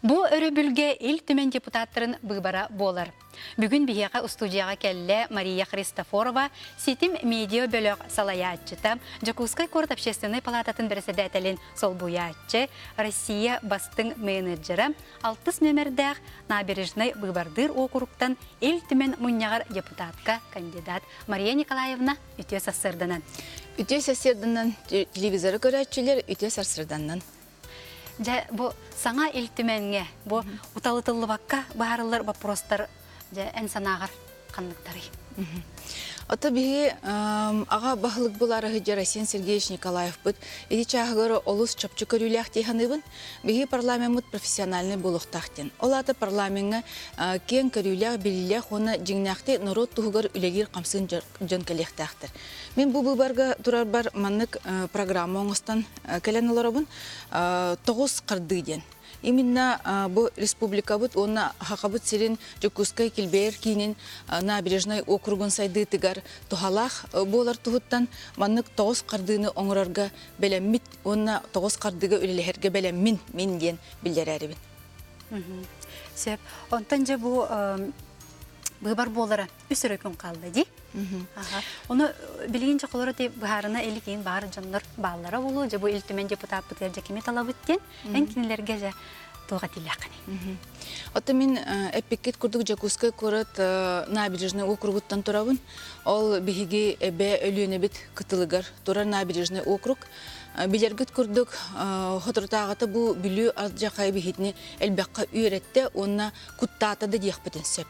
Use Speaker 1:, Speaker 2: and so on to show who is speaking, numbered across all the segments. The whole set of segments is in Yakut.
Speaker 1: Бу өрөбүлгэ Ил Түмэн депутаттарын быыбара буолар. Бүгүн биһиэхэ устуудьуйаҕа кэллэ Мария Христофорова, Ситим медиа бөлөх салайааччыта, Дьокуускай куорат общественнай палаататын бэрэссэдээтэлин солбуйааччы, Россия бастыҥ менеджера, алтыс нүөмэрдээх Набережнай быыбардыыр уокуруктан Ил Түмэн мунньаҕар депутатка кандидат Мария Николаевна үтүө сарсыарданан.
Speaker 2: Үтүө сарсыарданан телевизоры көрөөччүлэр үтүө сарсыарданан.
Speaker 1: Дьэ, бу саҥа Ил Түмэҥҥэ бу уталытыллыбакка быһаарыллар боппуруостар дьэ эн санааҕар ханныктарый?
Speaker 2: Ото биһи аҕа баһылык булаары сылдьар Айсен Сергеевич Николаевпыт ити чааһыгар олус чопчу көрүүлээх дии саныыбын. Биһи парламеммыт профессиональный буолуохтаах диэн. Ол аата парламеҥҥа киэҥ көрүүлээх, билиилээх уонна дьиҥнээхтик норуот туһугар үлэлиир хамсыын дьон кэлиэхтээхтэр. Мин бу быыбарга турарбар маннык программа оҥостон кэлэн олоробун. Тоҕус хардыы диэн. Именно бу республикабыт уонна Хахабыт сирин Дьокуускай килбэйэр киинин набережнай округун сайдыытыгар туһалаах буолар туһуттан маннык тоҕус хардыыны оҥорорго бэлэммит уонна тоҕус хардыыга үлэлэһэргэ бэлэммин мин диэн биллэрээрибин.
Speaker 1: Сөп. Онтон дьэ бу быыбар буолара үс өрө күн хаалла дии. Ону билигин чоколоро ти быһаарына иликиин баар дьоннор бааллара буолуо дьэ бу Ил Түмэн депутаппытыгар дьэ кими талабыт диэн эн кинилэргэ дьэ туох этиилээххиний?
Speaker 2: Оттон мин эппиккит курдук Дьокуускай куорат набережнай округуттан турабын. Ол биһиги эбэ Өлүөнэбит кытылыгар турар набережнай округ. Билэргит курдук соторутааҕыта бу Бүлүү алдьархайа биһитини элбэххэ үөрэттэ уонна куттаата да диэхпитин сөп.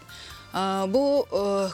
Speaker 2: Бу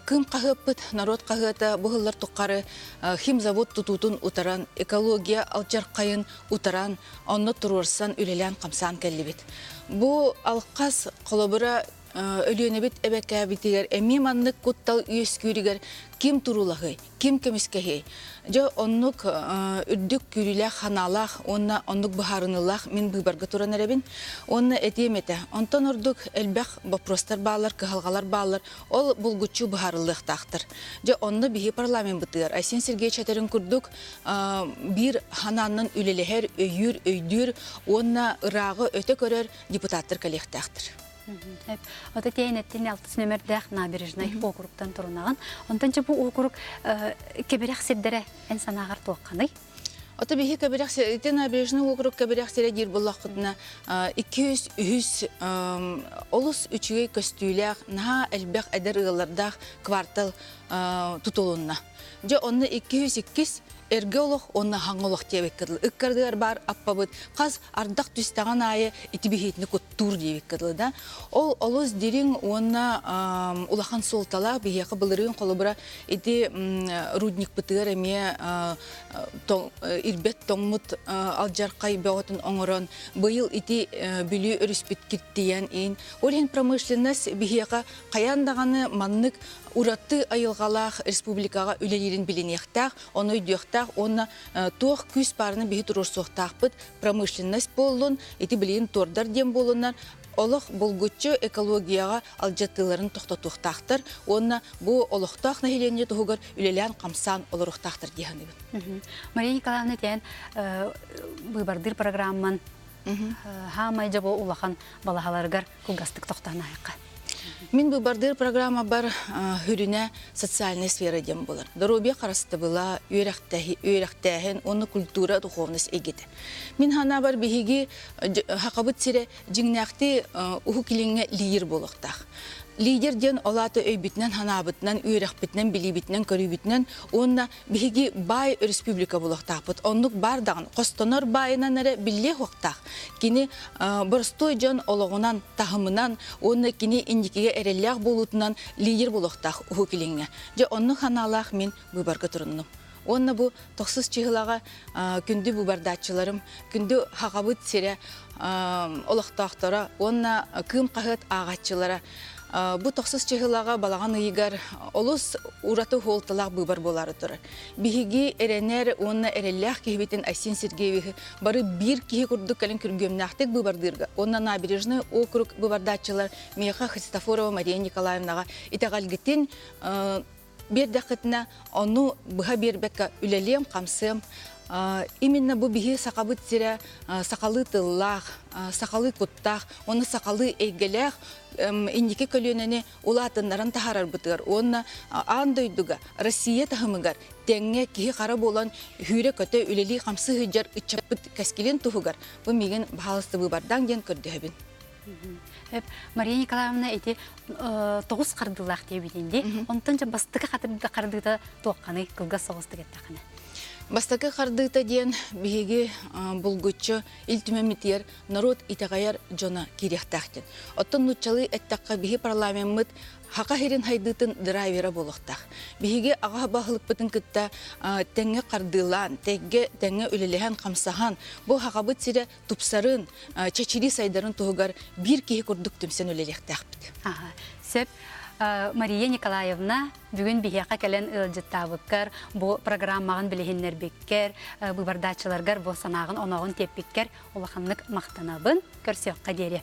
Speaker 2: Кыым хаһыаппыт, норуот хаһыата бу сыллар тухары химзавод тутуутун утаран, экология алдьархайын утаран, онно туруорсан үлэлээн-хамсаан кэллибит. Бу алхас холобура Өлүөнэбит эбэкээбитигэр эмиэ маннык куттал үөскүүрүгэр ким туруулаһыай, ким көмүскэһиэй? Дьэ, оннук үрдүк күүрүүлээх ханаалаах уонна оннук быһаарыныылаах мин быыбарга туран эрэбин. Уонна этиэм этэ, онтон ордук элбэх боппуруостар бааллар, кыһалҕалар бааллар, ол булгуччу быһаарыллыахтаахтар. Дьэ, онно биһи парламеммытыгар Айсен Сергеевич этэрин курдук, биир ханааннан үлэлэһэр, өйүүр, өйдүүр уонна ырааҕы өтө көрөр депутаттар кэлиэхтээхтэр.
Speaker 1: Ото тиэйин эттин алтыс нөмердээх набережнай округтан турунаҕын. Онтон бу округ кэбирэх сирдэрэ эн санааҕар туохханый?
Speaker 2: Ото биһи кэбирэх ити набережный округ кэбирэх сирэ диир буллаххытына 203 олус үчүгэй көстүүлээх, наһаа элбэх эдэр ыаллардаах квартал тутулунна. Дьэ онно 202 эргэ олох уонна хаҥа олох диэбиккэ дылы ыккардыгар баар аппабыт хас ардах түстэҕин аайы ити биһиитини куттуур диэбиккэ дылы да ол олус дириҥ уонна улахан суолталаах биһиэхэ былырыын холобура ити рудникпытыгар эмиэ ирбэт тоҥмут алдьархай бөҕөтүн оҥорон быйыл ити Бүлүү өрүспүт киртийэн иин ол иһин промышленность биһиэхэ хайаан даҕаны маннык ураты айылҕалаах республикаҕа үлэлиирин билиниэхтээх, ону өйдүөхтээх уонна туох күүс баарына биһи туруорсуохтаахпыт промышленность буоллун, ити билигин туордар диэн буолуннар, олох булгуччу экологияҕа алдьатыыларын тохтотуохтаахтар уонна бу олохтоох нэһилиэнньэ туһугар үлэлээн-хамсаан олоруохтаахтар дии саныыбын.
Speaker 1: Мария Николаевна тиэн быыбардыыр программан хаамай дьэ бу улахан балаһаларыгар кылгастык тохтоон аһыахха.
Speaker 2: Мин быыбардыыр программабар хүрүнэ социальная сфера диэн буолар. Доруобуйа харыстабыла, үөрэхтээһин уонна культура, духовность эйгэтэ. Мин санаабар биһиги хахабыт сирэ дьиҥнээхтии Уһук Илиҥҥэ лидер буолуохтаах. Лидер диэн ол аата өйбүтүнэн, санаабытынан, үөрэхпитинэн, билиибитинэн, көрүүбүтүнэн уонна биһиги баай республика буолуохтаахпыт. Оннук баар даҕаны хостонор баайынан эрэ биллиэ суохтаах. Кини боростуой дьон олоҕунан, таһымынан уонна кини инникигэ эрэллээх буолуутунан лидер буолуохтаах Уһук Илиҥҥэ. Дьэ оннук санаалаах мин быыбарга туруннум. Уонна бу тохсус чыһылаҕа күндү быыбардааччыларым, күндү Хахабыт сирэ олохтоохторо уонна Кыым хаһыат ааҕааччылара бу тохсус чыһылаҕа балаҕан ыйыгар олус ураты суолталаах быыбар буолаары турар. Биһиги эрэнэр уонна эрэллээх киһибитин Айсен Сергеевиһы бары биир киһи курдук кэлин күргүөмнээхтик быыбардыырга уонна Набережный округ быыбардааччылар миэхэ Христофорова Мария Николаевнаҕа итэҕэлгитин биэрдэххитинэ ону быһа биэрбэккэ үлэлиэм-хамсыам. Именно бу биһи сахабыт сирэ сахалыы тыллаах, сахалыы куттаах, уонна сахалыы эйгэлээх инники көлүөнэни улаатыннаран таһаарарбытыгар уонна аан дойдуга Россия таһымыгар тэҥҥэ киһи хара буолан сүүрэ-көтө үлэлии-хамсыы сылдьар ыччаппыт кэскилин туһугар бу миигин баһаалыста быыбардаан диэн көрдөһөбүн.
Speaker 1: Мария Николаевна ити тоҕус хардыылаах диэбитин дии. Онтон дьэ бастакы хардыыта туохханый кылгас соҕустук эттэххинэ.
Speaker 2: Бастакы хардыыта диэн биһиги булгуччу Ил Түмэммитигэр норуот итэҕэйэр дьоно киириэхтээх диэн. Оттон нууччалыы эттэххэ биһи парламеммыт Хака сирин хайдыытын драйвера буолуохтаах. Биһиги аҕа баһылыкпытын кытта тэҥҥэ хардыылаан, тэҥҥэ тэҥҥэ үлэлэһэн, хамсаһан, бу Хахабыт сирэ тупсарын, чэчирии сайдарын туһугар биир киһи курдук түмсэн үлэлиэхтээхпит.
Speaker 1: Аха, сөп. Мария Николаевна, бүгүн биһиэхэ кэлэн ыалдьыттаабыккар, бу программаҕын билиһиннэрбиккэр, быыбардааччыларгар бу санааҕын-онооҕун тиэппиккэр улаханнык махтанабын. Көрсүөххэ диэри.